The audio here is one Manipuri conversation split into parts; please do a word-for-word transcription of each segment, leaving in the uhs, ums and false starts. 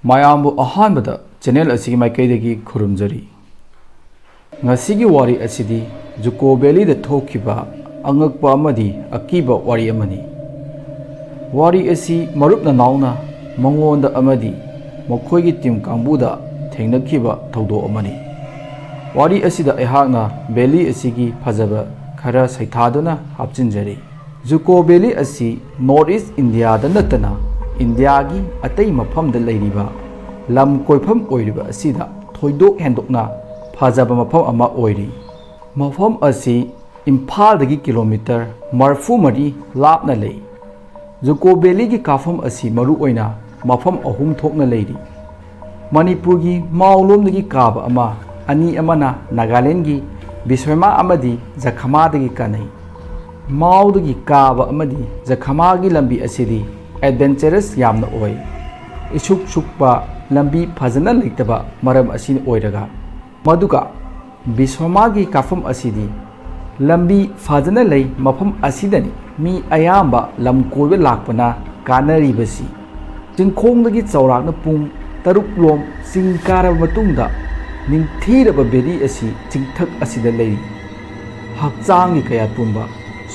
ꯃꯌꯥꯝꯕꯨ ꯑꯍꯥꯟꯕꯗ ꯆꯦꯅꯦꯜ ꯑꯁꯤꯒꯤ ꯃꯥꯏꯀꯩꯗꯒꯤ ꯈꯨꯔꯨꯝꯖꯔꯤ꯫ ꯉꯁꯤꯒꯤ ꯋꯥꯔꯤ ꯑꯁꯤꯗꯤ ꯖꯨꯀꯣ ꯚꯦꯂꯤꯗ ꯊꯣꯛꯈꯤꯕ ꯑꯉꯛꯄ ꯑꯃꯗꯤ ꯑꯀꯤꯕ ꯋꯥꯔꯤ ꯑꯃꯅꯤ꯫ ꯋꯥꯔꯤ ꯑꯁꯤ ꯃꯔꯨꯞ ꯅꯅꯥꯎꯅ ꯃꯉꯣꯟꯗ ꯑꯃꯗꯤ ꯃꯈꯣꯏꯒꯤ ꯇꯤꯝ ꯀꯥꯡꯕꯨꯗ ꯊꯦꯡꯅꯈꯤꯕ ꯊꯧꯗꯣꯛ ꯑꯃꯅꯤ꯫ ꯋꯥꯔꯤ ꯑꯁꯤꯗ ꯑꯩꯍꯥꯛꯅ ꯚꯦꯂꯤ ꯑꯁꯤꯒꯤ ꯐꯖꯕ ꯈꯔ ꯁꯩꯊꯥꯗꯨꯅ ꯍꯥꯞꯆꯤꯟꯖꯔꯤ꯫ ꯖꯨꯀꯣ ꯚꯦꯂꯤ ꯑꯁꯤ ꯅꯣꯔꯠ ꯏꯁ ꯏꯟꯗꯤꯌꯥꯗ ꯅꯠꯇꯅ ꯏꯟꯗꯤꯌꯥꯒꯤ ꯑꯇꯩ ꯃꯐꯝꯗ ꯂꯩꯔꯤꯕ ꯂꯝ ꯀꯣꯏꯐꯝ ꯑꯣꯏꯔꯤꯕ ꯑꯁꯤꯗ ꯊꯣꯏꯗꯣꯛ ꯍꯦꯟꯗꯣꯛꯅ ꯐꯖꯕ ꯃꯐꯝ ꯑꯃ ꯑꯣꯏꯔꯤ꯫ ꯃꯐꯝ ꯑꯁꯤ ꯏꯝꯐꯥꯜꯗꯒꯤ ꯀꯤꯂꯣꯃꯤꯇꯔ ꯃꯔꯤꯐꯨ ꯃꯔꯤ ꯂꯥꯞꯅ ꯂꯩ꯫ ꯖꯨꯀꯣ ꯚꯦꯂꯤꯒꯤ ꯀꯥꯐꯝ ꯑꯁꯤ ꯃꯔꯨꯑꯣꯏꯅ ꯃꯐꯝ ꯑꯍꯨꯝ ꯊꯣꯛꯅ ꯂꯩꯔꯤ꯫ ꯃꯅꯤꯄꯨꯔꯒꯤ ꯃꯥꯎꯂꯣꯝꯗꯒꯤ ꯀꯥꯕ ꯑꯃ, ꯑꯅꯤ ꯑꯃꯅ ꯅꯥꯒꯥꯂꯦꯟꯒꯤ ꯕꯤꯁꯣꯏꯃꯥ ꯑꯃꯗꯤ ꯖꯈꯃꯥꯗꯒꯤ ꯀꯥꯅꯩ꯫ ꯃꯥꯎꯗꯒꯤ ꯀꯥꯕ ꯑꯃꯗꯤ ꯖꯈꯃꯥꯒꯤ ꯂꯝꯕꯤ ꯑꯁꯤꯗꯤ ꯑꯦꯗꯚꯦꯟꯆꯔꯁ ꯌꯥꯝꯅ ꯑꯣꯏ꯫ ꯏꯁꯨꯛ ꯁꯨꯛꯄ ꯂꯝꯕꯤ ꯐꯖꯅ ꯂꯩꯇꯕ ꯃꯔꯝ ꯑꯁꯤꯅ ꯑꯣꯏꯔꯒ, ꯃꯗꯨꯒ ꯕꯤꯁꯣꯃꯥꯒꯤ ꯀꯥꯐꯝ ꯑꯁꯤꯗꯤ ꯂꯝꯕꯤ ꯐꯖꯅ ꯂꯩ꯫ ꯃꯐꯝ ꯑꯁꯤꯗꯅꯤ ꯃꯤ ꯑꯌꯥꯝꯕ ꯂꯝ ꯀꯣꯏꯕ ꯂꯥꯛꯄꯅ ꯀꯥꯅꯔꯤꯕꯁꯤ꯫ ꯆꯤꯡꯈꯣꯡꯗꯒꯤ ꯆꯥꯎꯔꯥꯛꯅ ꯄꯨꯡ ꯇꯔꯨꯛ ꯂꯣꯝ ꯆꯤꯡ ꯀꯥꯔꯕ ꯃꯇꯨꯡꯗ ꯅꯤꯡꯊꯤꯔꯕ ꯚꯦꯂꯤ ꯑꯁꯤ ꯆꯤꯡꯊꯛ ꯑꯁꯤꯗ ꯂꯩꯔꯤ꯫ ꯍꯛꯆꯥꯡꯒꯤ ꯀꯌꯥꯠ ꯄꯨꯝꯕ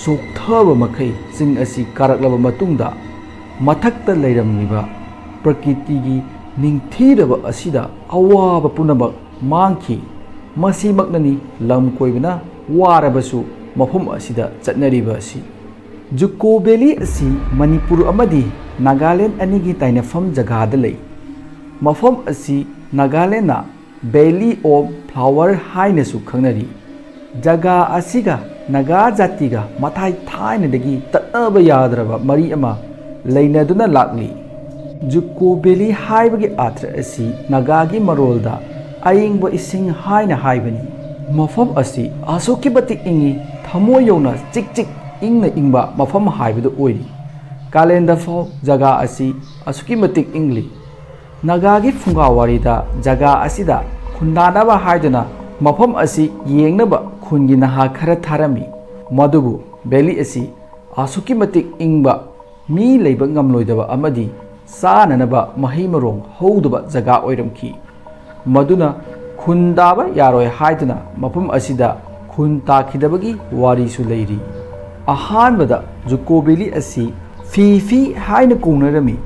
ꯆꯣꯛꯊꯕ ꯃꯈꯩ ꯆꯤꯡ ꯑꯁꯤ ꯀꯥꯔꯛꯂꯕ ꯃꯇꯨꯡꯗ ꯃꯊꯛꯇ ꯂꯩꯔꯝꯂꯤꯕ ꯄ꯭ꯔꯀꯤꯇꯤꯒꯤ ꯅꯤꯡꯊꯤꯔꯕ ꯑꯁꯤꯗ ꯑꯋꯥꯕ ꯄꯨꯝꯅꯃꯛ ꯃꯥꯡꯈꯤ꯫ ꯃꯁꯤꯃꯛꯅꯅꯤ ꯂꯝ ꯀꯣꯏꯕꯅ ꯋꯥꯔꯕꯁꯨ ꯃꯐꯝ ꯑꯁꯤꯗ ꯆꯠꯅꯔꯤꯕ ꯑꯁꯤ꯫ ꯖꯨꯀꯣ ꯚꯦꯂꯤ ꯑꯁꯤ ꯃꯅꯤꯄꯨꯔ ꯑꯃꯗꯤ ꯅꯥꯒꯥꯂꯦꯟ ꯑꯅꯤꯒꯤ ꯇꯥꯏꯅꯐꯝ ꯖꯒꯥꯗ ꯂꯩ꯫ ꯃꯐꯝ ꯑꯁꯤ ꯅꯥꯒꯥꯂꯦꯟꯅ Valley of Flower ꯍꯥꯏꯅꯁꯨ ꯈꯪꯅꯔꯤ꯫ ꯖꯒꯥ ꯑꯁꯤꯒ ꯅꯥꯒꯥ ꯖꯥꯇꯤꯒ ꯃꯊꯥꯏ ꯊꯥꯏꯅꯗꯒꯤ ꯇꯠꯅꯕ ꯌꯥꯗ꯭ꯔꯕ ꯃꯔꯤ ꯑꯃ ꯂꯩꯅꯗꯨꯅ ꯂꯥꯛꯂꯤ꯫ ꯖꯨꯀꯣ ꯚꯦꯂꯤ ꯍꯥꯏꯕꯒꯤ ꯑꯥꯔꯊ ꯑꯁꯤ ꯅꯥꯒꯥꯒꯤ ꯃꯔꯣꯜꯗ ꯑꯏꯪꯕ ꯏꯁꯤꯡ ꯍꯥꯏꯅ ꯍꯥꯏꯕꯅꯤ꯫ ꯃꯐꯝ ꯑꯁꯤ ꯑꯁꯨꯛꯀꯤ ꯃꯇꯤꯛ ꯏꯪꯏ, ꯊꯃꯣꯏ ꯌꯧꯅ ꯆꯤꯛ ꯆꯤꯛ ꯏꯪꯅ ꯏꯪꯕ ꯃꯐꯝ ꯍꯥꯏꯕꯗꯨ ꯑꯣꯏꯔꯤ꯫ ꯀꯥꯂꯦꯟꯗ ꯐꯥꯎ ꯖꯒꯥ ꯑꯁꯤ ꯑꯁꯨꯛꯀꯤ ꯃꯇꯤꯛ ꯏꯪꯂꯤ꯫ ꯅꯥꯒꯥꯒꯤ ꯐꯨꯡꯒꯥ ꯋꯥꯔꯤꯗ ꯖꯒꯥ ꯑꯁꯤꯗ ꯈꯨꯟꯗꯥꯅꯕ ꯍꯥꯏꯗꯨꯅ ꯃꯐꯝ ꯑꯁꯤ ꯌꯦꯡꯅꯕ ꯈꯨꯟꯒꯤ ꯅꯍꯥ ꯈꯔ ꯊꯥꯔꯝꯃꯤ꯫ ꯃꯗꯨꯕꯨ ꯚꯦꯂꯤ ꯑꯁꯤ ꯑꯁꯨꯛꯀꯤ ꯃꯇꯤꯛ ꯏꯪꯕ, ꯃꯤ ꯂꯩꯕ ꯉꯝꯂꯣꯏꯗꯕ ꯑꯃꯗꯤ ꯆꯥꯅꯅꯕ ꯃꯍꯩ ꯃꯔꯣꯡ ꯍꯧꯗꯕ ꯖꯒꯥ ꯑꯣꯏꯔꯝꯈꯤ꯫ ꯃꯗꯨꯅ ꯈꯨꯟ ꯇꯥꯕ ꯌꯥꯔꯣꯏ ꯍꯥꯏꯗꯨꯅ ꯃꯐꯝ ꯑꯁꯤꯗ ꯈꯨꯟ ꯇꯥꯈꯤꯗꯕꯒꯤ ꯋꯥꯔꯤꯁꯨ ꯂꯩꯔꯤ꯫ ꯑꯍꯥꯟꯕꯗ ꯖꯨꯀꯣ ꯚꯦꯂꯤ ꯑꯁꯤ ꯐꯤ ꯐꯤ ꯍꯥꯏꯅ ꯀꯧꯅꯔꯝꯃꯤ꯫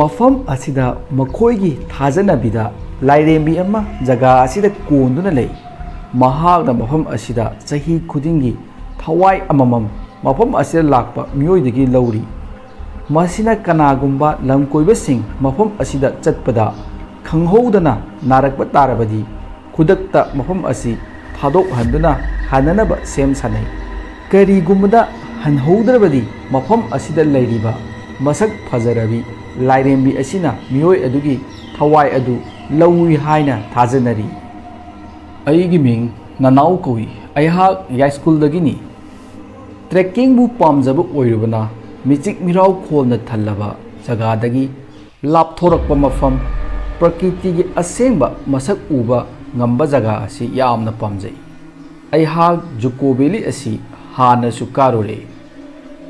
ꯃꯐꯝ ꯑꯁꯤꯗ ꯃꯈꯣꯏꯒꯤ ꯊꯥꯖꯅꯕꯤꯗ ꯂꯥꯏꯔꯦꯝꯕꯤ ꯑꯃ ꯖꯒꯥ ꯑꯁꯤꯗ ꯀꯣꯟꯗꯨꯅ ꯂꯩ꯫ ꯃꯍꯥꯛꯅ ꯃꯐꯝ ꯑꯁꯤꯗ ꯆꯍꯤ ꯈꯨꯗꯤꯡꯒꯤ ꯊꯋꯥꯏ ꯑꯃꯃꯝ ꯃꯐꯝ ꯑꯁꯤꯗ ꯂꯥꯛꯄ ꯃꯤꯑꯣꯏꯗꯒꯤ ꯂꯧꯔꯤ꯫ ꯃꯁꯤꯅ ꯀꯅꯥꯒꯨꯝꯕ ꯂꯝꯀꯣꯏꯕꯁꯤꯡ ꯃꯐꯝ ꯑꯁꯤꯗ ꯆꯠꯄꯗ ꯈꯪꯍꯧꯗꯅ ꯅꯥꯔꯛꯄ ꯇꯥꯔꯕꯗꯤ ꯈꯨꯗꯛꯇ ꯃꯐꯝ ꯑꯁꯤ ꯊꯥꯗꯣꯛꯍꯟꯗꯨꯅ ꯍꯟꯅꯅꯕ ꯁꯦꯝ ꯁꯥꯅꯩ꯫ ꯀꯔꯤꯒꯨꯝꯕꯗ ꯍꯟꯍꯧꯗ꯭ꯔꯕꯗꯤ ꯃꯐꯝ ꯑꯁꯤꯗ ꯂꯩꯔꯤꯕ ꯃꯁꯛ ꯐꯖꯔꯕꯤ ꯂꯥꯏꯔꯦꯝꯕꯤ ꯑꯁꯤꯅ ꯃꯤꯑꯣꯏ ꯑꯗꯨꯒꯤ ꯊꯋꯥꯏ ꯑꯗꯨ ꯂꯧꯏ ꯍꯥꯏꯅ ꯊꯥꯖꯅꯔꯤ꯫ ꯑꯩꯒꯤ ꯃꯤꯡ ꯅꯅꯥꯎ ꯀꯧꯏ꯫ ꯑꯩꯍꯥꯛ ꯌꯥꯏꯁ꯭ꯀꯨꯜꯗꯒꯤꯅꯤ꯫ ꯇ꯭ꯔꯦꯛꯀꯤꯡꯕꯨ ꯄꯥꯝꯖꯕ ꯑꯣꯏꯔꯨꯕꯅ ꯃꯤꯆꯤꯛ ꯃꯤꯔꯥꯎ ꯈꯣꯜꯅ ꯊꯜꯂꯕ ꯖꯒꯥꯗꯒꯤ ꯂꯥꯞꯊꯣꯔꯛꯄ ꯃꯐꯝ, ꯄ꯭ꯔꯀ꯭ꯔꯤꯇꯤꯒꯤ ꯑꯁꯦꯡꯕ ꯃꯁꯛ ꯎꯕ ꯉꯝꯕ ꯖꯒꯥ ꯑꯁꯤ ꯌꯥꯝꯅ ꯄꯥꯝꯖꯩ꯫ ꯑꯩꯍꯥꯛ ꯖꯨꯀꯣ ꯚꯦꯂꯤ ꯑꯁꯤ ꯍꯥꯟꯅꯁꯨ ꯀꯥꯔꯨꯔꯦ꯫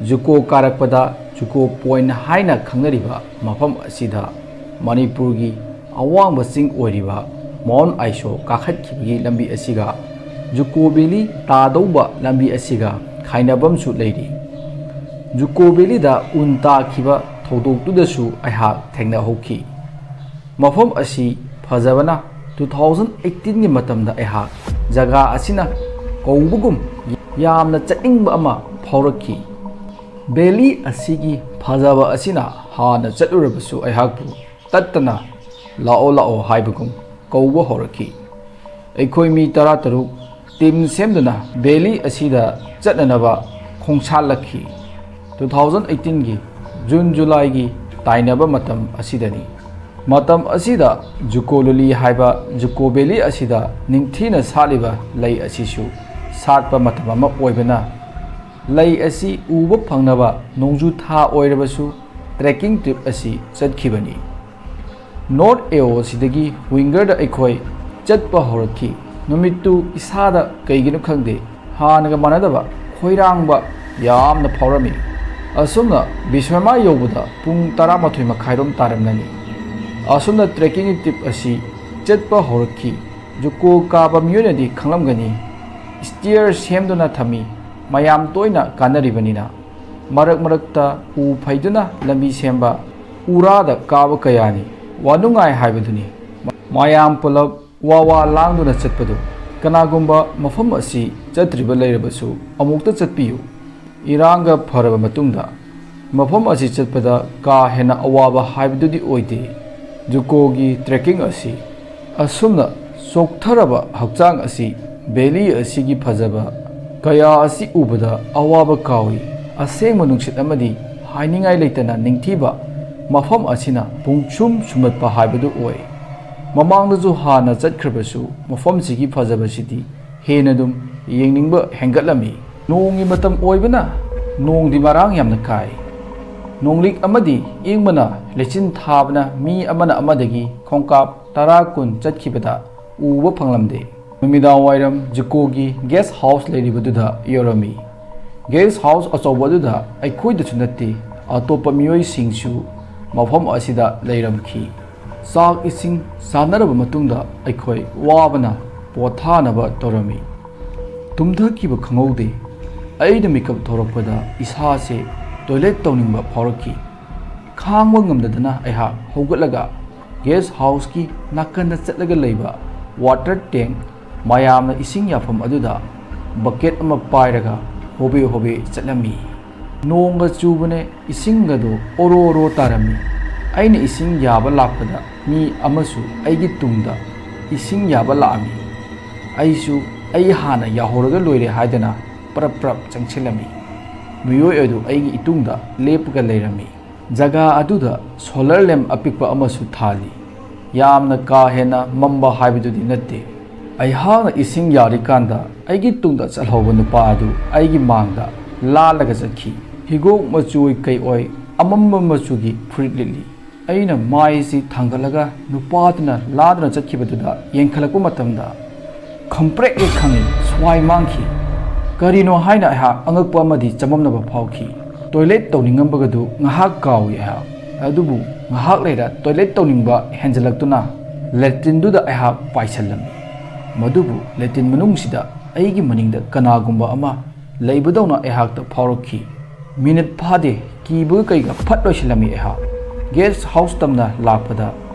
ꯖꯨꯀꯣ ꯀꯥꯔꯛꯄꯗ ꯖꯨꯀꯣ ꯄꯣꯏꯟꯠ ꯍꯥꯏꯅ ꯈꯪꯅꯔꯤꯕ ꯃꯐꯝ ꯑꯁꯤꯗ ꯃꯅꯤꯄꯨꯔꯒꯤ ꯑꯋꯥꯡꯕ ꯆꯤꯡ ꯑꯣꯏꯔꯤꯕ ꯃꯥꯎꯟꯠ ꯑꯥꯏꯁꯣ ꯀꯥꯈꯠꯈꯤꯕꯒꯤ ꯂꯝꯕꯤ ꯑꯁꯤꯒ ꯖꯨꯀꯣ ꯚꯦꯂꯤ ꯇꯥꯗꯧꯕ ꯂꯝꯕꯤ ꯑꯁꯤꯒ ꯈꯥꯏꯅꯕꯝꯁꯨ ꯂꯩꯔꯤ꯫ ꯖꯨꯀꯣ ꯚꯦꯂꯤꯗ ꯎꯟ ꯇꯥꯈꯤꯕ ꯊꯧꯗꯣꯛꯇꯨꯗꯁꯨ ꯑꯩꯍꯥꯛ ꯊꯦꯡꯅꯍꯧꯈꯤ꯫ ꯃꯐꯝ ꯑꯁꯤ ꯐꯖꯕꯅ ꯇꯨ ꯊꯥꯎꯖꯟ ꯑꯩꯠꯇꯤꯟꯒꯤ ꯃꯇꯝꯗ ꯑꯩꯍꯥꯛ ꯖꯒꯥ ꯑꯁꯤꯅ ꯀꯧꯕꯒꯨꯝ ꯌꯥꯝꯅ ꯆꯠꯅꯤꯡꯕ ꯑꯃ ꯐꯥꯎꯔꯛꯈꯤ꯫ ꯚꯦꯂꯤ ꯑꯁꯤꯒꯤ ꯐꯖꯕ ꯑꯁꯤꯅ ꯍꯥꯟꯅ ꯆꯠꯂꯨꯔꯕꯁꯨ ꯑꯩꯍꯥꯛꯄꯨ ꯇꯠꯇꯅ "ꯂꯥꯛꯑꯣ, ꯂꯥꯛꯑꯣ" ꯍꯥꯏꯕꯒꯨꯝ ꯀꯧꯕ ꯍꯧꯔꯛꯈꯤ꯫ ꯑꯩꯈꯣꯏ ꯃꯤ ꯇꯔꯥꯇꯔꯨꯛ ꯇꯤꯝ ꯁꯦꯝꯗꯨꯅ ꯚꯦꯂꯤ ꯑꯁꯤꯗ ꯆꯠꯅꯅꯕ ꯈꯣꯡꯁꯥꯜꯂꯛꯈꯤ꯫ ꯇꯨ ꯊꯥꯎꯖꯟ ꯑꯩꯠꯇꯤꯟꯒꯤ ꯖꯨꯟ ꯖꯨꯂꯥꯏꯒꯤ ꯇꯥꯏꯅꯕ ꯃꯇꯝ ꯑꯁꯤꯗꯅꯤ꯫ ꯃꯇꯝ ꯑꯁꯤꯗ ꯖꯨꯀꯣ ꯂꯤꯂꯤ ꯍꯥꯏꯕ ꯖꯨꯀꯣ ꯚꯦꯂꯤ ꯑꯁꯤꯗ ꯅꯤꯡꯊꯤꯅ ꯁꯥꯠꯂꯤꯕ ꯂꯩ ꯑꯁꯤꯁꯨ ꯁꯥꯠꯄ ꯃꯇꯝ ꯑꯃ ꯑꯣꯏꯕꯅ, ꯂꯩ ꯑꯁꯤ ꯎꯕ ꯐꯪꯅꯕ ꯅꯣꯡꯖꯨ ꯊꯥ ꯑꯣꯏꯔꯕꯁꯨ ꯇ꯭ꯔꯦꯛꯀꯤꯡ ꯇ꯭ꯔꯤꯞ ꯑꯁꯤ ꯆꯠꯈꯤꯕꯅꯤ꯫ ꯅꯣꯔꯠ ꯑꯦ ꯑꯣ ꯁꯤꯗꯒꯤ ꯋꯤꯡꯒꯔꯗ ꯑꯩꯈꯣꯏ ꯆꯠꯄ ꯍꯧꯔꯛꯈꯤ꯫ ꯅꯨꯃꯤꯠꯇꯨ ꯏꯁꯥꯗ ꯀꯩꯒꯤꯅꯣ ꯈꯪꯗꯦ, ꯍꯥꯟꯅꯒ ꯃꯥꯟꯅꯗꯕ ꯈꯣꯏꯔꯥꯡꯕ ꯌꯥꯝꯅ ꯐꯥꯎꯔꯝꯃꯤ꯫ ꯑꯁꯨꯝꯅ ꯕꯤꯁ꯭ꯋꯃꯥ ꯌꯧꯕꯗ ꯄꯨꯡ ꯇꯔꯥꯃꯥꯊꯣꯏ ꯃꯈꯥꯏꯔꯣꯝ ꯇꯥꯔꯝꯂꯅꯤ꯫ ꯑꯁꯨꯝꯅ trekking trip ꯑꯁꯤ ꯆꯠꯄ ꯍꯧꯔꯛꯈꯤ꯫ ꯖꯨꯀꯣ ꯀꯥꯕ ꯃꯤꯑꯣꯏꯅꯗꯤ ꯈꯪꯂꯝꯒꯅꯤ, stair ꯁꯦꯝꯗꯨꯅ ꯊꯝꯃꯤ꯫ ꯃꯌꯥꯝ ꯇꯣꯏꯅ ꯀꯥꯅꯔꯤꯕꯅꯤꯅ꯫ ꯃꯔꯛ ꯃꯔꯛꯇ ꯎ ꯐꯩꯗꯨꯅ ꯂꯝꯕꯤ ꯁꯦꯝꯕ, ꯎꯔꯥꯗ ꯀꯥꯕ ꯀꯌꯥꯅꯤ꯫ ꯋꯥꯅꯨꯡꯉꯥꯏ ꯍꯥꯏꯕꯗꯨꯅꯤ꯫ ꯃꯌꯥꯝ ꯄꯨꯂꯞ ꯋꯥ ꯋꯥ ꯂꯥꯡꯗꯨꯅ ꯆꯠꯄꯗꯨ꯫ ꯀꯅꯥꯒꯨꯝꯕ ꯃꯐꯝ ꯑꯁꯤ ꯆꯠꯇ꯭ꯔꯤꯕ ꯂꯩꯔꯕꯁꯨ, ꯑꯃꯨꯛꯇ ꯆꯠꯄꯤꯌꯨ꯫ ꯏꯔꯥꯡꯒ ꯐꯔꯕ ꯃꯇꯨꯡꯗ ꯃꯐꯝ ꯑꯁꯤ ꯆꯠꯄꯗ ꯀꯥ ꯍꯦꯟꯅ ꯑꯋꯥꯕ ꯍꯥꯏꯕꯗꯨꯗꯤ ꯑꯣꯏꯗꯦ꯫ ꯖꯨꯀꯣꯒꯤ trekking ꯑꯁꯤ ꯑꯁꯨꯝꯅ ꯆꯣꯛꯊꯔꯕ ꯍꯛꯆꯥꯡ ꯑꯁꯤ valley ꯑꯁꯤꯒꯤ ꯐꯖꯕ ꯀꯌꯥ ꯑꯁꯤ ꯎꯕꯗ ꯑꯋꯥꯕ ꯀꯥꯎꯏ꯫ ꯑꯁꯦꯡꯕ ꯅꯨꯡꯁꯤꯠ ꯑꯃꯗꯤ ꯍꯥꯏꯅꯤꯡꯉꯥꯏ ꯂꯩꯇꯅ ꯅꯤꯡꯊꯤꯕ ꯃꯐꯝ ꯑꯁꯤꯅ ꯄꯨꯡꯁꯨꯝ ꯁꯨꯝꯍꯠꯄ ꯍꯥꯏꯕꯗꯨ ꯑꯣꯏ꯫ ꯃꯃꯥꯡꯗꯁꯨ ꯍꯥꯟꯅ ꯆꯠꯈ꯭ꯔꯕꯁꯨ ꯃꯐꯝꯁꯤꯒꯤ ꯐꯖꯕꯁꯤꯗꯤ ꯍꯦꯟꯅ ꯑꯗꯨꯝ ꯌꯦꯡꯅꯤꯡꯕ ꯍꯦꯟꯒꯠꯂꯝꯃꯤ꯫ ꯅꯣꯡꯒꯤ ꯃꯇꯝ ꯑꯣꯏꯕꯅ ꯅꯣꯡꯗꯤ ꯃꯔꯥꯡ ꯌꯥꯝꯅ ꯀꯥꯏ꯫ ꯅꯣꯡꯂꯤꯛ ꯑꯃꯗꯤ ꯏꯪꯕꯅ ꯂꯩꯆꯤꯟ ꯊꯥꯕꯅ ꯃꯤ ꯑꯃꯅ ꯑꯃꯗꯒꯤ ꯈꯣꯡꯀꯥꯞ ꯇꯔꯥ ꯀꯨꯟ ꯆꯠꯈꯤꯕꯗ ꯎꯕ ꯐꯪꯂꯝꯗꯦ꯫ ꯅꯨꯃꯤꯗꯥꯡ ꯋꯥꯏꯔꯝ ꯖꯨꯀꯣꯒꯤ guest house ꯂꯩꯔꯤꯕꯗꯨꯗ ꯌꯧꯔꯝꯃꯤ꯫ Guest house ꯑꯆꯧꯕ ꯑꯗꯨꯗ ꯑꯩꯈꯣꯏꯗꯁꯨ ꯅꯠꯇꯦ, ꯑꯇꯣꯞꯄ ꯃꯤꯑꯣꯏꯁꯤꯡꯁꯨ ꯃꯐꯝ ꯑꯁꯤꯗ ꯂꯩꯔꯝꯈꯤ꯫ ꯆꯥꯛ ꯏꯁꯤꯡ ꯆꯥꯅꯔꯕ ꯃꯇꯨꯡꯗ ꯑꯩꯈꯣꯏ ꯋꯥꯕꯅ ꯄꯣꯊꯥꯅꯕ ꯇꯧꯔꯝꯃꯤ꯫ ꯇꯨꯝꯊꯈꯤꯕ ꯈꯪꯍꯧꯗꯦ꯫ ꯑꯩꯅ ꯃꯤꯀꯞ ꯊꯣꯔꯛꯄꯗ ꯏꯁꯥꯁꯦ toilet ꯇꯧꯅꯤꯡꯕ ꯐꯥꯎꯔꯛꯈꯤ꯫ ꯈꯥꯡꯕ ꯉꯝꯗꯗꯅ ꯑꯩꯍꯥꯛ ꯍꯧꯒꯠꯂꯒ guest houseꯀꯤ ꯅꯥꯀꯟꯗ ꯆꯠꯂꯒ ꯂꯩꯕ water tank, ꯃꯌꯥꯝꯅ ꯏꯁꯤꯡ ꯌꯥꯐꯝ ꯑꯗꯨꯗ bucket ꯑꯃ ꯄꯥꯏꯔꯒ ꯍꯣꯕꯦ ꯍꯣꯕꯦ ꯆꯠꯂꯝꯃꯤ꯫ ꯅꯣꯡꯒ ꯆꯨꯕꯅꯦ, ꯏꯁꯤꯡꯒꯗꯣ ꯑꯣꯔꯣ ꯑꯣꯔꯣ ꯇꯥꯔꯝꯃꯤ꯫ ꯑꯩꯅ ꯏꯁꯤꯡ ꯌꯥꯕ ꯂꯥꯛꯄꯗ ꯃꯤ ꯑꯃꯁꯨ ꯑꯩꯒꯤ ꯇꯨꯡꯗ ꯏꯁꯤꯡ ꯌꯥꯕ ꯂꯥꯛꯑꯝꯃꯤ꯫ ꯑꯩꯁꯨ ꯑꯩ ꯍꯥꯟꯅ ꯌꯥꯍꯧꯔꯒ ꯂꯣꯏꯔꯦ ꯍꯥꯏꯗꯅ ꯄ꯭ꯔꯞ ꯄ꯭ꯔꯞ ꯆꯪꯁꯤꯜꯂꯝꯃꯤ꯫ ꯃꯤꯑꯣꯏ ꯑꯗꯨ ꯑꯩꯒꯤ ꯏꯇꯨꯡꯗ ꯂꯦꯞꯄꯒ ꯂꯩꯔꯝꯃꯤ꯫ ꯖꯒꯥ ꯑꯗꯨꯗ solar lamp ꯑꯄꯤꯛꯄ ꯑꯃꯁꯨ ꯊꯥꯜꯂꯤ꯫ ꯌꯥꯝꯅ ꯀꯥ ꯍꯦꯟꯅ ꯃꯝꯕ ꯍꯥꯏꯕꯗꯨꯗꯤ ꯅꯠꯇꯦ꯫ ꯑꯩꯍꯥꯛꯅ ꯏꯁꯤꯡ ꯌꯥꯔꯤꯀꯥꯟꯗ ꯑꯩꯒꯤ ꯇꯨꯡꯗ ꯆꯠꯍꯧꯕ ꯅꯨꯄꯥ ꯑꯗꯨ ꯑꯩꯒꯤ ꯃꯥꯡꯗ ꯂꯥꯜꯂꯒ ꯆꯠꯈꯤ꯫ ꯍꯤꯒꯣꯛ ꯃꯆꯨ ꯑꯣꯏ ꯀꯩ ꯑꯣꯏ ꯑꯃꯝꯕ ꯃꯆꯨꯒꯤ ꯐꯨꯔꯤꯠ ꯂꯤꯠꯂꯤ꯫ ꯑꯩꯅ ꯃꯥꯏꯁꯤ ꯊꯥꯡꯒꯠꯂꯒ ꯅꯨꯄꯥꯗꯨꯅ ꯂꯥꯟꯗꯨꯅ ꯆꯠꯈꯤꯕꯗꯨꯗ ꯌꯦꯡꯈꯠꯂꯛꯄ ꯃꯇꯝꯗ ꯈꯪꯄ꯭ꯔꯦꯛ ꯍꯦꯛ ꯈꯪꯉꯤ, ꯁ꯭ꯋꯥꯏ ꯃꯥꯡꯈꯤ꯫ ꯀꯔꯤꯅꯣ ꯍꯥꯏꯅ ꯑꯩꯍꯥꯛ ꯑꯉꯛꯄ ꯑꯃꯗꯤ ꯆꯃꯝꯅꯕ ꯐꯥꯎꯈꯤ꯫ ꯇꯣꯏꯂꯦꯠ ꯇꯧꯅꯤꯡꯉꯝꯕꯒꯗꯨ ꯉꯥꯏꯍꯥꯛ ꯀꯥꯎꯏ ꯑꯩꯍꯥꯛ꯫ ꯑꯗꯨꯕꯨ ꯉꯥꯏꯍꯥꯛ ꯂꯩꯔ ꯇꯣꯏꯂꯦꯠ ꯇꯧꯅꯤꯡꯕ ꯍꯦꯟꯖꯜꯂꯛꯇꯨꯅ ꯂꯦꯇ꯭ꯔꯤꯟꯗꯨꯗ ꯑꯩꯍꯥꯛ ꯄꯥꯏꯁꯜꯂꯝꯃꯤ꯫ ꯃꯗꯨꯕꯨ ꯂꯦꯇ꯭ꯔꯤꯟ ꯃꯅꯨꯡꯁꯤꯗ ꯑꯩꯒꯤ ꯃꯅꯤꯡꯗ ꯀꯅꯥꯒꯨꯝꯕ ꯑꯃ ꯂꯩꯕꯗꯧꯅ ꯑꯩꯍꯥꯛꯇ ꯐꯥꯎꯔꯛꯈꯤ꯫ ꯃꯤꯅꯤꯠ ꯐꯥꯗꯦ, ꯀꯤꯕꯒ ꯀꯩꯒ ꯐꯠ ꯂꯣꯏꯁꯤꯜꯂꯝꯃꯤ ꯑꯩꯍꯥꯛ꯫ ꯒꯦꯁ ꯍꯥꯎꯁ ꯇꯝꯅ ꯂꯥꯛꯄꯗ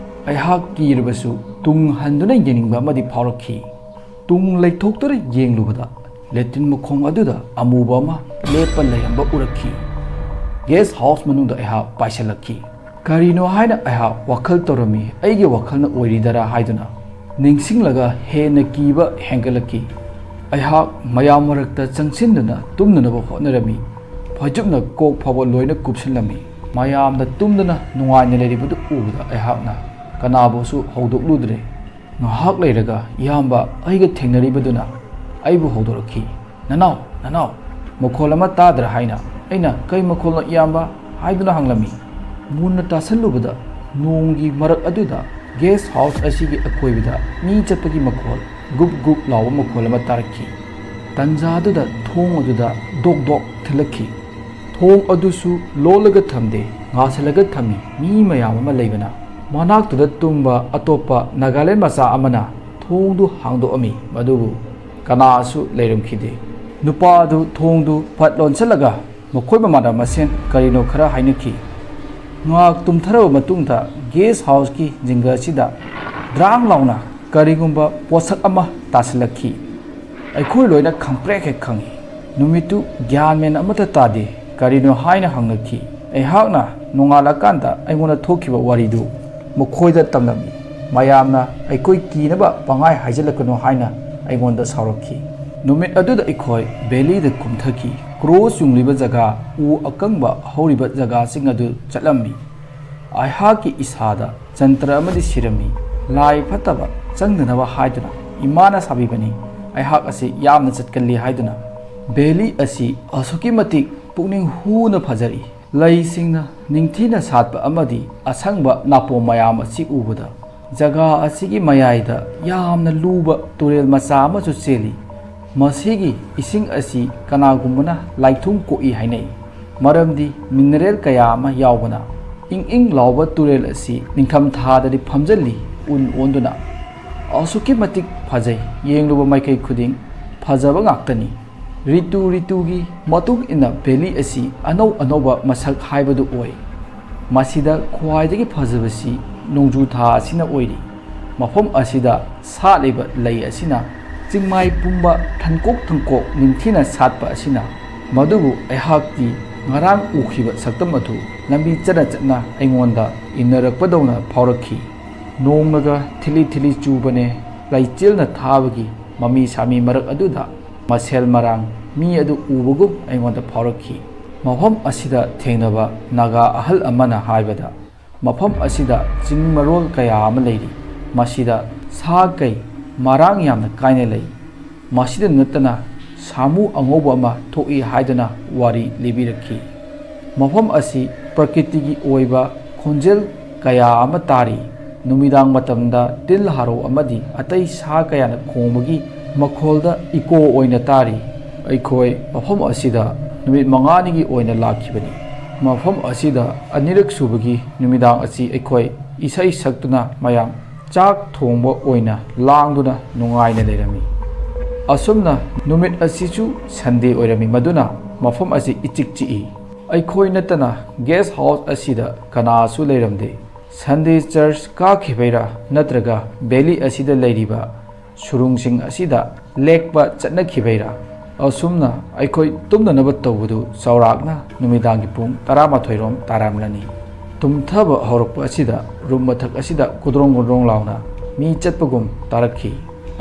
ꯑꯩꯍꯥꯛ ꯀꯤꯔꯕꯁꯨ ꯇꯨꯡ ꯍꯟꯗꯨꯅ ꯌꯦꯡꯅꯤꯡꯕ ꯑꯃꯗꯤ ꯐꯥꯎꯔꯛꯈꯤ꯫ ꯇꯨꯡ ꯂꯩꯊꯣꯛꯇꯨꯅ ꯌꯦꯡꯂꯨꯕꯗ ꯂꯦꯇ꯭ꯔꯤꯟ ꯃꯈꯣꯡ ꯑꯗꯨꯗ ꯑꯃꯨꯕ ꯑꯃ ꯂꯦꯞꯄ ꯂꯩꯔꯝꯕ ꯎꯔꯛꯈꯤ꯫ ꯒꯦꯁ ꯍꯥꯎꯁ ꯃꯅꯨꯡꯗ ꯑꯩꯍꯥꯛ ꯄꯥꯏꯁꯤꯜꯂꯛꯈꯤ꯫ ꯀꯔꯤꯅꯣ ꯍꯥꯏꯅ ꯑꯩꯍꯥꯛ ꯋꯥꯈꯜ ꯇꯧꯔꯝꯃꯤ, ꯑꯩꯒꯤ ꯋꯥꯈꯜꯅ ꯑꯣꯏꯔꯤꯗꯔꯥ ꯍꯥꯏꯗꯨꯅ꯫ ꯅꯤꯡꯁꯤꯡꯂꯒ ꯍꯦꯟꯅ ꯀꯤꯕ ꯍꯦꯟꯒꯠꯂꯛꯈꯤ꯫ ꯑꯩꯍꯥꯛ ꯃꯌꯥꯝ ꯃꯔꯛꯇ ꯆꯪꯁꯤꯟꯗꯨꯅ ꯇꯨꯝꯅꯅꯕ ꯍꯣꯠꯅꯔꯝꯃꯤ꯫ ꯐꯩꯖꯨꯞꯅ ꯀꯣꯛ ꯐꯥꯎꯕ ꯂꯣꯏꯅ ꯀꯨꯞꯁꯤꯜꯂꯝꯃꯤ꯫ ꯃꯌꯥꯝꯅ ꯇꯨꯝꯗꯨꯅ ꯅꯨꯡꯉꯥꯏꯅ ꯂꯩꯔꯤꯕꯗꯨ ꯎꯕꯗ ꯑꯩꯍꯥꯛꯅ ꯀꯅꯥꯕꯨꯁꯨ ꯍꯧꯗꯣꯛꯂꯨꯗ꯭ꯔꯦ꯫ ꯉꯥꯏꯍꯥꯛ ꯂꯩꯔꯒ ꯏꯌꯥꯝꯕ ꯑꯩꯒ ꯊꯦꯡꯅꯔꯤꯕꯗꯨꯅ ꯑꯩꯕꯨ ꯍꯧꯗꯣꯔꯛꯈꯤ꯫ "ꯅꯅꯥꯎ, ꯅꯅꯥꯎ, ꯃꯈꯣꯜ ꯑꯃ ꯇꯥꯗ꯭ꯔꯥ?" ꯍꯥꯏꯅ꯫ ꯑꯩꯅ, "ꯀꯩ ꯃꯈꯣꯜꯅꯣ ꯏꯌꯥꯝꯕ?" ꯍꯥꯏꯗꯨꯅ ꯍꯪꯂꯝꯃꯤ꯫ ꯃꯨꯟꯅ ꯇꯥꯁꯜꯂꯨꯕꯗ ꯅꯣꯡꯒꯤ ꯃꯔꯛ ꯑꯗꯨꯗ ꯒꯦꯁ ꯍꯥꯎꯁ ꯑꯁꯤꯒꯤ ꯑꯀꯣꯏꯕꯗ ꯃꯤ ꯆꯠꯄꯒꯤ ꯃꯈꯣꯜ, ꯒꯨꯞ ꯒꯨꯞ ꯂꯥꯎꯕ ꯃꯈꯣꯜ ꯑꯃ ꯇꯥꯔꯛꯈꯤ꯫ ꯇꯟꯖꯥꯗꯨꯗ ꯊꯣꯡ ꯑꯗꯨꯗ ꯗꯣꯛ ꯗꯣꯛ ꯊꯤꯜꯂꯛꯈꯤ꯫ ꯊꯣꯡ ꯑꯗꯨꯁꯨ ꯂꯣꯜꯂꯒ ꯊꯝꯗꯦ, ꯉꯥꯁꯤꯜꯂꯒ ꯊꯝꯃꯤ꯫ ꯃꯤ ꯃꯌꯥꯝ ꯑꯃ ꯂꯩꯕꯅ ꯃꯅꯥꯛꯇꯨꯗ ꯇꯨꯝꯕ ꯑꯇꯣꯞꯄ ꯅꯥꯒꯥꯂꯦꯟ ꯃꯆꯥ ꯑꯃꯅ ꯊꯣꯡꯗꯨ ꯍꯥꯡꯗꯣꯛꯑꯝꯃꯤ꯫ ꯃꯗꯨꯕꯨ ꯀꯅꯥꯁꯨ ꯂꯩꯔꯝꯈꯤꯗꯦ꯫ ꯅꯨꯄꯥ ꯑꯗꯨ ꯊꯣꯡꯗꯨ ꯐꯠ ꯂꯣꯟꯁꯤꯜꯂꯒ ꯃꯈꯣꯏ ꯃꯃꯥꯟꯅꯕ ꯃꯁꯦꯟ ꯀꯔꯤꯅꯣ ꯈꯔ ꯍꯥꯏꯅꯈꯤ꯫ ꯉꯥꯏꯍꯥꯛ ꯇꯨꯝꯊꯔꯕ ꯃꯇꯨꯡꯗ ꯒꯦꯁ ꯍꯥꯎꯁꯀꯤ ꯖꯤꯡꯒ ꯑꯁꯤꯗ ꯗ꯭ꯔꯥꯡ ꯂꯥꯎꯅ ꯀꯔꯤꯒꯨꯝꯕ ꯄꯣꯠꯁꯛ ꯑꯃ ꯇꯥꯁꯤꯜꯂꯛꯈꯤ꯫ ꯑꯩꯈꯣꯏ ꯂꯣꯏꯅ ꯈꯪꯄ꯭ꯔꯦꯛ ꯍꯦꯛ ꯈꯪꯏ꯫ ꯅꯨꯃꯤꯠꯇꯨ ꯒ꯭ꯌꯥꯟ ꯃꯦꯟ ꯑꯃꯠꯇ ꯇꯥꯗꯦ꯫ ꯀꯔꯤꯅꯣ ꯍꯥꯏꯅ ꯍꯪꯂꯛꯈꯤ꯫ ꯑꯩꯍꯥꯛꯅ ꯅꯣꯡꯉꯥꯜꯂꯀꯥꯟꯗ ꯑꯩꯉꯣꯟꯗ ꯊꯣꯛꯈꯤꯕ ꯋꯥꯔꯤꯗꯨ ꯃꯈꯣꯏꯗ ꯇꯝꯂꯝꯃꯤ꯫ ꯃꯌꯥꯝꯅ ꯑꯩꯈꯣꯏ ꯀꯤꯅꯕ ꯄꯪꯍꯥꯏ ꯍꯥꯏꯖꯤꯜꯂꯛꯀꯅꯨ ꯍꯥꯏꯅ ꯑꯩꯉꯣꯟꯗ ꯁꯥꯎꯔꯛꯈꯤ꯫ ꯅꯨꯃꯤꯠ ꯑꯗꯨꯗ ꯑꯩꯈꯣꯏ ꯚꯦꯂꯤꯗ ꯀꯨꯝꯊꯈꯤ꯫ ꯀ꯭ꯔꯣꯁ ꯌꯨꯡꯂꯤꯕ ꯖꯒꯥ, ꯎ ꯑꯀꯪꯕ ꯍꯧꯔꯤꯕ ꯖꯒꯥꯁꯤꯡ ꯑꯗꯨ ꯆꯠꯂꯝꯃꯤ꯫ ꯑꯩꯍꯥꯛꯀꯤ ꯏꯁꯥꯗ ꯖꯟꯇ꯭ꯔ ꯑꯃꯗꯤ ꯁꯤꯔꯝꯃꯤ꯫ ꯂꯥꯏ ꯐꯠꯇꯕ ꯆꯪꯗꯅꯕ ꯍꯥꯏꯗꯨꯅ ꯏꯃꯥꯅ ꯁꯥꯕꯤꯕꯅꯤ꯫ ꯑꯩꯍꯥꯛ ꯑꯁꯤ ꯌꯥꯝꯅ ꯆꯠꯀꯜꯂꯤ ꯍꯥꯏꯗꯨꯅ꯫ ꯚꯦꯂꯤ ꯑꯁꯤ ꯑꯁꯨꯛꯀꯤ ꯃꯇꯤꯛ ꯄꯨꯛꯅꯤꯡ ꯍꯨꯅ ꯐꯖꯔꯤ꯫ ꯂꯩꯁꯤꯡꯅ ꯅꯤꯡꯊꯤꯅ ꯁꯥꯠꯄ ꯑꯃꯗꯤ ꯑꯁꯪꯕ ꯅꯥꯄꯣꯝ ꯃꯌꯥꯝ ꯑꯁꯤ ꯎꯕꯗ, ꯖꯒꯥ ꯑꯁꯤꯒꯤ ꯃꯌꯥꯏꯗ ꯌꯥꯝꯅ ꯂꯨꯕ ꯇꯨꯔꯦꯜ ꯃꯆꯥ ꯑꯃꯁꯨ ꯆꯦꯜꯂꯤ꯫ ꯃꯁꯤꯒꯤ ꯏꯁꯤꯡ ꯑꯁꯤ ꯀꯅꯥꯒꯨꯝꯕꯅ ꯂꯥꯏꯊꯨꯝ ꯀꯣꯛꯏ ꯍꯥꯏꯅꯩ꯫ ꯃꯔꯝꯗꯤ mineral ꯀꯌꯥ ꯑꯃ ꯌꯥꯎꯕꯅ꯫ ꯏꯪ ꯏꯪ ꯂꯥꯎꯕ ꯇꯨꯔꯦꯜ ꯑꯁꯤ ꯅꯤꯡꯊꯝ ꯊꯥꯗꯗꯤ ꯐꯝꯖꯜꯂꯤ, ꯎꯟ ꯑꯣꯟꯗꯨꯅ꯫ ꯑꯁꯨꯛꯀꯤ ꯃꯇꯤꯛ ꯐꯖꯩ, ꯌꯦꯡꯂꯨꯕ ꯃꯥꯏꯀꯩ ꯈꯨꯗꯤꯡ ꯐꯖꯕ ꯉꯥꯛꯇꯅꯤ꯫ ꯔꯤꯇꯨ ꯔꯤꯇꯨꯒꯤ ꯃꯇꯨꯡ ꯏꯟꯅ valley ꯑꯁꯤ ꯑꯅꯧ ꯑꯅꯧꯕ ꯃꯁꯛ ꯍꯥꯏꯕꯗꯨ ꯑꯣꯏ꯫ ꯃꯁꯤꯗ ꯈ꯭ꯋꯥꯏꯗꯒꯤ ꯐꯖꯕꯁꯤ ꯅꯣꯡꯖꯨ ꯊꯥ ꯑꯁꯤꯅ ꯑꯣꯏꯔꯤ꯫ ꯃꯐꯝ ꯑꯁꯤꯗ ꯁꯥꯠꯂꯤꯕ ꯂꯩ ꯑꯁꯤꯅ ꯆꯤꯡꯃꯥꯏ ꯄꯨꯝꯕ ꯊꯟꯀꯣꯛ ꯊꯟꯀꯣꯛ ꯅꯤꯡꯊꯤꯅ ꯁꯥꯠꯄ ꯑꯁꯤꯅ꯫ ꯃꯗꯨꯕꯨ ꯑꯩꯍꯥꯛꯇꯤ ꯉꯔꯥꯡ ꯎꯈꯤꯕ ꯁꯛꯇꯝ ꯑꯗꯨ ꯂꯝꯕꯤ ꯆꯠꯅ ꯆꯠꯅ ꯑꯩꯉꯣꯟꯗ ꯏꯟꯅꯔꯛꯄꯗꯧꯅ ꯐꯥꯎꯔꯛꯈꯤ꯫ ꯅꯣꯡꯅꯒ ꯊꯤꯂꯤ ꯊꯤꯂꯤ ꯆꯨꯕꯅꯦ, ꯂꯩꯆꯤꯜꯅ ꯊꯥꯕꯒꯤ ꯃꯃꯤ ꯁꯥꯃꯤ ꯃꯔꯛ ꯑꯗꯨꯗ ꯃꯁꯦꯜ ꯃꯔꯥꯡ ꯃꯤ ꯑꯗꯨ ꯎꯕꯒꯨꯝ ꯑꯩꯉꯣꯟꯗ ꯐꯥꯎꯔꯛꯈꯤ꯫ ꯃꯐꯝ ꯑꯁꯤꯗ ꯊꯦꯡꯅꯕ ꯅꯥꯒꯥ ꯑꯍꯜ ꯑꯃꯅ ꯍꯥꯏꯕꯗ, ꯃꯐꯝ ꯑꯁꯤꯗ ꯆꯤꯡ ꯃꯔꯣꯜ ꯀꯌꯥ ꯑꯃ ꯂꯩꯔꯤ꯫ ꯃꯁꯤꯗ ꯁꯥ ꯀꯩ ꯃꯔꯥꯡ ꯌꯥꯝꯅ ꯀꯥꯏꯅ ꯂꯩ꯫ ꯃꯁꯤꯗ ꯅꯠꯇꯅ ꯁꯥꯃꯨ ꯑꯉꯧꯕ ꯑꯃ ꯊꯣꯛꯏ ꯍꯥꯏꯗꯨꯅ ꯋꯥꯔꯤ ꯂꯤꯕꯤꯔꯛꯈꯤ꯫ ꯃꯐꯝ ꯑꯁꯤ ꯄ꯭ꯔꯀꯤꯇꯤꯒꯤ ꯑꯣꯏꯕ ꯈꯣꯟꯖꯦꯜ ꯀꯌꯥ ꯑꯃ ꯇꯥꯔꯤ꯫ ꯅꯨꯃꯤꯗꯥꯡ ꯃꯇꯝꯗ ꯇꯤꯜ ꯍꯥꯔꯣ ꯑꯃꯗꯤ ꯑꯇꯩ ꯁꯥ ꯀꯌꯥꯅ ꯈꯣꯡꯕꯒꯤ ꯃꯈꯣꯜꯗ ꯏꯀꯣ ꯑꯣꯏꯅ ꯇꯥꯔꯤ꯫ ꯑꯩꯈꯣꯏ ꯃꯐꯝ ꯑꯁꯤꯗ ꯅꯨꯃꯤꯠ ꯃꯉꯥꯅꯤꯒꯤ ꯑꯣꯏꯅ ꯂꯥꯛꯈꯤꯕꯅꯤ꯫ ꯃꯐꯝ ꯑꯁꯤꯗ ꯑꯅꯤꯔꯛ ꯁꯨꯕꯒꯤ ꯅꯨꯃꯤꯗꯥꯡ ꯑꯁꯤ ꯑꯩꯈꯣꯏ ꯏꯁꯩ ꯁꯛꯇꯨꯅ ꯃꯌꯥꯝ ꯆꯥꯛ ꯊꯣꯡꯕ ꯑꯣꯏꯅ ꯂꯥꯡꯗꯨꯅ ꯅꯨꯡꯉꯥꯏꯅ ꯂꯩꯔꯝꯃꯤ꯫ ꯑꯁꯨꯝꯅ ꯅꯨꯃꯤꯠ ꯑꯁꯤꯁꯨ ꯁꯟꯗꯦ ꯑꯣꯏꯔꯝꯃꯤ, ꯃꯗꯨꯅ ꯃꯐꯝ ꯑꯁꯤ ꯏꯆꯤꯛ ꯆꯤꯛꯏ꯫ ꯑꯩꯈꯣꯏ ꯅꯠꯇꯅ ꯒꯦꯁ ꯍꯥꯎꯁ ꯑꯁꯤꯗ ꯀꯅꯥꯁꯨ ꯂꯩꯔꯝꯗꯦ꯫ ꯁꯟꯗꯦ ꯆꯔꯆ ꯀꯥꯈꯤꯕꯩꯔꯥ ꯅꯠꯇ꯭ꯔꯒ valley ꯑꯁꯤꯗ ꯂꯩꯔꯤꯕ ꯁꯨꯔꯨꯡꯁꯤꯡ ꯑꯁꯤꯗ ꯂꯦꯛꯄ ꯆꯠꯅꯈꯤꯕꯩꯔꯥ? ꯑꯁꯨꯝꯅ ꯑꯩꯈꯣꯏ ꯇꯨꯝꯅꯅꯕ ꯇꯧꯕꯗꯨ ꯆꯥꯎꯔꯥꯛꯅ ꯅꯨꯃꯤꯗꯥꯡꯒꯤ ꯄꯨꯡ ꯇꯔꯥꯃꯥꯊꯣꯏ ꯔꯣꯝ ꯇꯥꯔꯝꯂꯅꯤ꯫ ꯇꯨꯝꯊꯕ ꯍꯧꯔꯛꯄ ꯑꯁꯤꯗ ꯔꯨꯝ ꯃꯊꯛ ꯑꯁꯤꯗ ꯒꯨꯗ꯭ꯔꯣꯡ ꯒꯨꯗ꯭ꯔꯣꯡ ꯂꯥꯎꯅ ꯃꯤ ꯆꯠꯄꯒꯨꯝ ꯇꯥꯔꯛꯈꯤ꯫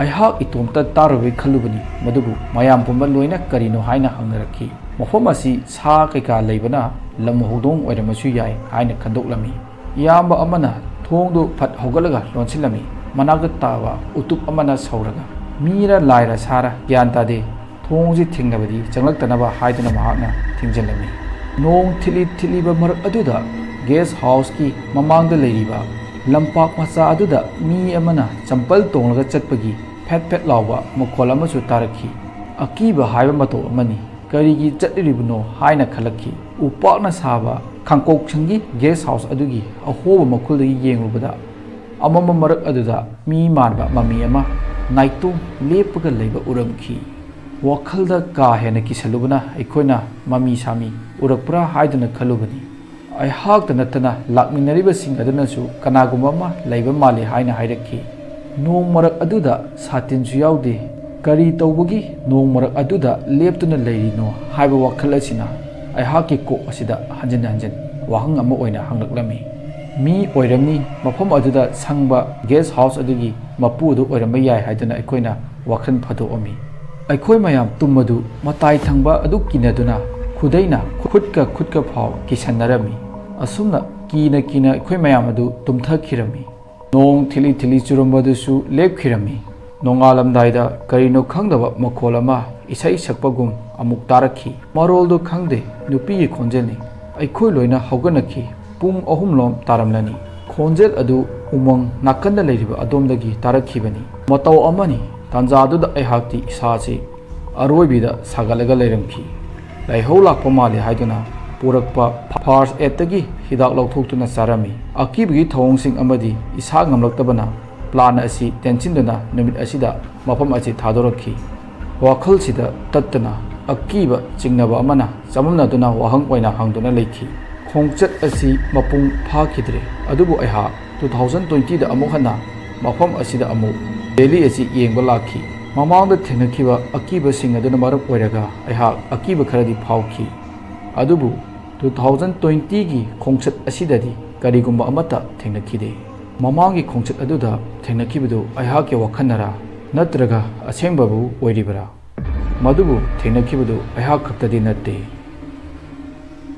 ꯑꯩꯍꯥꯛ ꯏꯇꯣꯝꯇ ꯇꯥꯔꯨꯕꯩ ꯈꯜꯂꯨꯕꯅꯤ, ꯃꯗꯨꯕꯨ ꯃꯌꯥꯝ ꯄꯨꯝꯕ ꯂꯣꯏꯅ ꯀꯔꯤꯅꯣ ꯍꯥꯏꯅ ꯍꯪꯅꯔꯛꯈꯤ꯫ ꯃꯐꯝ ꯑꯁꯤ ꯁꯥ ꯀꯩꯀꯥ ꯂꯩꯕꯅ ꯂꯝ ꯍꯧꯗꯣꯡ ꯑꯣꯏꯔꯝꯕꯁꯨ ꯌꯥꯏ ꯍꯥꯏꯅ ꯈꯟꯗꯣꯛꯂꯝꯃꯤ꯫ ꯏꯌꯥꯝꯕ ꯑꯃꯅ ꯊꯣꯡꯗꯨ ꯐꯠ ꯍꯧꯒꯠꯂꯒ ꯂꯣꯟꯁꯤꯜꯂꯝꯃꯤ꯫ ꯃꯅꯥꯛꯇ ꯇꯥꯕ ꯎꯇꯨꯞ ꯑꯃꯅ ꯁꯧꯔꯒ, "ꯃꯤꯔ ꯂꯥꯏꯔ ꯁꯥꯔ ꯒ꯭ꯌꯥꯟ ꯇꯥꯗꯦ, ꯊꯣꯡꯁꯤ ꯊꯤꯡꯂꯕꯗꯤ ꯆꯪꯂꯛꯇꯅꯕ" ꯍꯥꯏꯗꯨꯅ ꯃꯍꯥꯛꯅ ꯊꯤꯡꯖꯤꯜꯂꯝꯃꯤ꯫ ꯅꯣꯡ ꯊꯤꯠꯂꯤ ꯊꯤꯠꯂꯤꯕ ꯃꯔꯛ ꯑꯗꯨꯗ ꯒꯦꯁ ꯍꯥꯎꯁꯀꯤ ꯃꯃꯥꯡꯗ ꯂꯩꯔꯤꯕ ꯂꯝꯄꯥꯛ ꯃꯆꯥ ꯑꯗꯨꯗ ꯃꯤ ꯑꯃꯅ ꯆꯝꯄꯜ ꯇꯣꯡꯂꯒ ꯆꯠꯄꯒꯤ ꯐꯦꯠ ꯐꯦꯠ ꯂꯥꯎꯕ ꯃꯈꯣꯜ ꯑꯃꯁꯨ ꯇꯥꯔꯛꯈꯤ꯫ ꯑꯀꯤꯕ ꯍꯥꯏꯕ ꯃꯇꯧ ꯑꯃꯅꯤ꯫ ꯀꯔꯤꯒꯤ ꯆꯠꯂꯤꯕꯅꯣ ꯍꯥꯏꯅ ꯈꯜꯂꯛꯈꯤ꯫ ꯎꯄꯥꯛꯅ ꯁꯥꯕ ꯈꯥꯡꯀꯣꯛꯁꯪꯒꯤ ꯒꯦꯁ ꯍꯥꯎꯁ ꯑꯗꯨꯒꯤ ꯑꯍꯣꯕ ꯃꯈꯨꯜꯗꯒꯤ ꯌꯦꯡꯂꯨꯕꯗ, ꯑꯃꯝꯕ ꯃꯔꯛ ꯑꯗꯨꯗ ꯃꯤ ꯃꯥꯟꯕ ꯃꯃꯤ ꯑꯃ ꯅꯥꯏꯇꯣꯝ ꯂꯦꯞꯄꯒ ꯂꯩꯕ ꯎꯔꯝꯈꯤ꯫ ꯋꯥꯈꯜꯗ ꯀꯥ ꯍꯦꯟꯅ ꯀꯤꯁꯜꯂꯨꯕꯅ ꯑꯩꯈꯣꯏꯅ ꯃꯃꯤ ꯁꯥꯃꯤ ꯎꯔꯛꯄ꯭ꯔꯥ ꯍꯥꯏꯗꯨꯅ ꯈꯜꯂꯨꯕꯅꯤ꯫ ꯑꯩꯍꯥꯛꯇ ꯅꯠꯇꯅ ꯂꯥꯛꯃꯤꯟꯅꯔꯤꯕꯁꯤꯡ ꯑꯗꯨꯅꯁꯨ ꯀꯅꯥꯒꯨꯝꯕ ꯑꯃ ꯂꯩꯕ ꯃꯥꯜꯂꯤ ꯍꯥꯏꯅ ꯍꯥꯏꯔꯛꯈꯤ꯫ ꯅꯣꯡ ꯃꯔꯛ ꯑꯗꯨꯗ ꯁꯥꯇꯤꯟꯁꯨ ꯌꯥꯎꯗꯦ꯫ ꯀꯔꯤ ꯇꯧꯕꯒꯤ ꯅꯣꯡ ꯃꯔꯛ ꯑꯗꯨꯗ ꯂꯦꯞꯇꯨꯅ ꯂꯩꯔꯤꯅꯣ ꯍꯥꯏꯕ ꯋꯥꯈꯜ ꯑꯁꯤꯅ ꯑꯩꯍꯥꯛꯀꯤ ꯀꯣꯛ ꯑꯁꯤꯗ ꯍꯟꯖꯤꯟ ꯍꯟꯖꯤꯟ ꯋꯥꯍꯪ ꯑꯃ ꯑꯣꯏꯅ ꯍꯪꯂꯛꯂꯝꯃꯤ꯫ ꯃꯤ ꯑꯣꯏꯔꯝꯅꯤ, ꯃꯐꯝ ꯑꯗꯨꯗ ꯁꯪꯕ ꯒꯦꯁ ꯍꯥꯎꯁ ꯑꯗꯨꯒꯤ ꯃꯄꯨ ꯑꯗꯨ ꯑꯣꯏꯔꯝꯕ ꯌꯥꯏ ꯍꯥꯏꯗꯨꯅ ꯑꯩꯈꯣꯏꯅ ꯋꯥꯈꯜ ꯐꯥꯗꯣꯛꯑꯝꯃꯤ꯫ ꯑꯩꯈꯣꯏ ꯃꯌꯥꯝ ꯇꯨꯝꯕꯗꯨ ꯃꯇꯥꯏ ꯊꯪꯕ ꯑꯗꯨ ꯀꯤꯅꯗꯨꯅ ꯈꯨꯗꯩꯅ ꯈꯨꯠꯀ ꯈꯨꯠꯀ ꯐꯥꯎ ꯀꯤꯁꯟꯅꯔꯝꯃꯤ꯫ ꯑꯁꯨꯝꯅ ꯀꯤꯅ ꯀꯤꯅ ꯑꯩꯈꯣꯏ ꯃꯌꯥꯝ ꯑꯗꯨ ꯇꯨꯝꯊꯈꯤꯔꯝꯃꯤ꯫ ꯅꯣꯡ ꯊꯤꯂꯤ ꯊꯤꯂꯤ ꯆꯨꯔꯝꯕꯗꯨꯁꯨ ꯂꯦꯞꯈꯤꯔꯝꯃꯤ꯫ ꯅꯣꯡꯉꯥꯜꯂꯝꯗꯥꯏꯗ ꯀꯔꯤꯅꯣ ꯈꯪꯗꯕ ꯃꯈꯣꯜ ꯑꯃ ꯏꯁꯩ ꯁꯛꯄꯒꯨꯝ ꯑꯃꯨꯛ ꯇꯥꯔꯛꯈꯤ꯫ ꯃꯔꯣꯜꯗꯣ ꯈꯪꯗꯦ, ꯅꯨꯄꯤꯒꯤ ꯈꯣꯟꯖꯦꯜꯅꯤ꯫ ꯑꯩꯈꯣꯏ ꯂꯣꯏꯅ ꯍꯧꯒꯠꯅꯈꯤ꯫ ꯄꯨꯡ ꯑꯍꯨꯝꯂꯣꯝ ꯇꯥꯔꯝꯂꯅꯤ꯫ ꯈꯣꯟꯖꯦꯜ ꯑꯗꯨ ꯎꯃꯪ ꯅꯥꯀꯟꯗ ꯂꯩꯔꯤꯕ ꯑꯗꯣꯝꯗꯒꯤ ꯇꯥꯔꯛꯈꯤꯕꯅꯤ꯫ ꯃꯇꯧ ꯑꯃꯅꯤ, ꯇꯥꯟꯖꯥꯗꯨꯗ ꯑꯩꯍꯥꯛꯇꯤ ꯏꯁꯥꯁꯤ ꯑꯔꯣꯏꯕꯤꯗ ꯁꯥꯒꯠꯂꯒ ꯂꯩꯔꯝꯈꯤ꯫ ꯂꯥꯏꯍꯧ ꯂꯥꯛꯄ ꯃꯥꯜꯂꯤ ꯍꯥꯏꯗꯨꯅ ꯄꯨꯔꯛꯄ ꯐꯥꯔꯁ ꯑꯦꯗꯇꯒꯤ ꯍꯤꯗꯥꯛ ꯂꯧꯊꯣꯛꯇꯨꯅ ꯆꯥꯔꯝꯃꯤ꯫ ꯑꯀꯤꯕꯒꯤ ꯊꯧꯑꯣꯡꯁꯤꯡ ꯑꯃꯗꯤ ꯏꯁꯥ ꯉꯝꯂꯛꯇꯕꯅ ꯄ꯭ꯂꯥꯟ ꯑꯁꯤ ꯇꯦꯟꯁꯤꯟꯗꯨꯅ ꯅꯨꯃꯤꯠ ꯑꯁꯤꯗ ꯃꯐꯝ ꯑꯁꯤ ꯊꯥꯗꯣꯔꯛꯈꯤ꯫ ꯋꯥꯈꯜꯁꯤꯗ ꯇꯠꯇꯅ ꯑꯀꯤꯕ ꯆꯤꯡꯅꯕ ꯑꯃꯅ ꯆꯃꯝꯅꯗꯨꯅ ꯋꯥꯍꯪ ꯑꯣꯏꯅ ꯍꯪꯗꯨꯅ ꯂꯩꯈꯤ꯫ ꯈꯣꯡꯆꯠ ꯑꯁꯤ ꯃꯄꯨꯡ ꯐꯥꯈꯤꯗ꯭ꯔꯦ, ꯑꯗꯨꯕꯨ ꯑꯩꯍꯥꯛ two thousand twenty ꯗ ꯑꯃꯨꯛ ꯍꯟꯅ ꯃꯐꯝ ꯑꯁꯤꯗ ꯑꯃꯨꯛ ꯚꯦꯂꯤ ꯑꯁꯤ ꯌꯦꯡꯕ ꯂꯥꯛꯈꯤ꯫ ꯃꯃꯥꯡꯗ ꯊꯦꯡꯅꯈꯤꯕ ꯑꯀꯤꯕꯁꯤꯡ ꯑꯗꯨꯅ ꯃꯔꯝ ꯑꯣꯏꯔꯒ ꯑꯩꯍꯥꯛ ꯑꯀꯤꯕ ꯈꯔꯗꯤ ꯐꯥꯎꯈꯤ, ꯑꯗꯨꯕꯨ two thousand twenty ꯒꯤ ꯈꯣꯡꯆꯠ ꯑꯁꯤꯗꯗꯤ ꯀꯔꯤꯒꯨꯝꯕ ꯑꯃꯠꯇ ꯊꯦꯡꯅꯈꯤꯗꯦ꯫ ꯃꯃꯥꯡꯒꯤ ꯈꯣꯡꯆꯠ ꯑꯗꯨꯗ ꯊꯦꯡꯅꯈꯤꯕꯗꯨ ꯑꯩꯍꯥꯛꯀꯤ ꯋꯥꯈꯜꯅꯔꯥ ꯅꯠꯇ꯭ꯔꯒ ꯑꯁꯦꯡꯕꯕꯨ ꯑꯣꯏꯔꯤꯕꯔꯥ? ꯃꯗꯨꯕꯨ ꯊꯦꯡꯅꯈꯤꯕꯗꯨ ꯑꯩꯍꯥꯛ ꯈꯛꯇꯗꯤ ꯅꯠꯇꯦ꯫